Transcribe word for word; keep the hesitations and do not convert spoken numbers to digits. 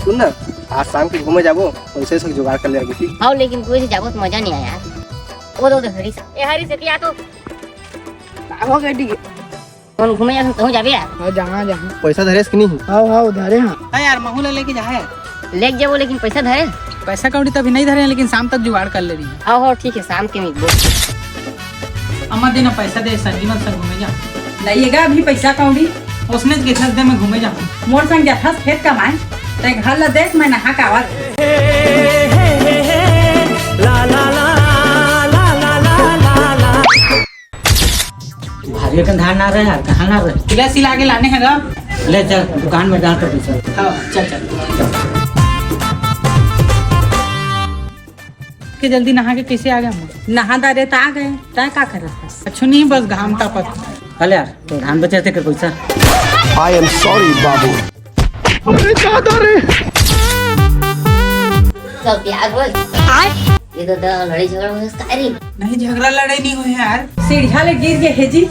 सुन ना, आज शाम के घूमे जाबो, पैसा से जुगाड़ कर ले आगे, ठीक? हाँ, लेकिन तू ऐसे जाबो तो मजा नहीं आया यार। वो दो, दो हरीश। ए हरीश, एती आ तो। का हो गए, ठीक है? कौन घूमे जाबो, तू जाबे यार? हाँ, जहाँ, जहाँ। पैसा धरेस कि नहीं? हाँ, हाँ, उधारे हाँ। हाँ यार, महू ला लेके जा है। लेके जाबो, लेकिन पैसा धरे? पैसा कौड़ी तो अभी नहीं धरे हैं, लेकिन शाम तक जुगाड़ कर ले रही है। हाँ, हाँ, ठीक है, शाम के मिलबो। अम्मा देना पैसा दे, संजीवन संग घूमे जा। नहीं है अभी पैसा कौड़ी। उसने के छत दे में घूमे जा। मोर संग जथस खेत कमाए, ते घर ला देख मैं नहा के आवत। भारी अकन धान ना रहे यार, कहाँ ना रहे? ले सिला के लाने हैं गा। ले चल, दुकान में डाल कर दे चल। हाँ, चल, चल। के जल्दी नहा के कैसे आ गए हम? नहा डारे त आ गए, तय का करत हस? अच्छो नहीं, बस घाम तापत। अले यार, तो धान बचे थे कर पैसा। I am sorry, बाबू। अरे दादा रे। सब प्याज बोल। ये तो, तो लड़ाई झगड़ा हो सकता है रे। नहीं, झगड़ा लड़ाई नहीं हुई है यार। सीढ़िया ले गिर के हेजी।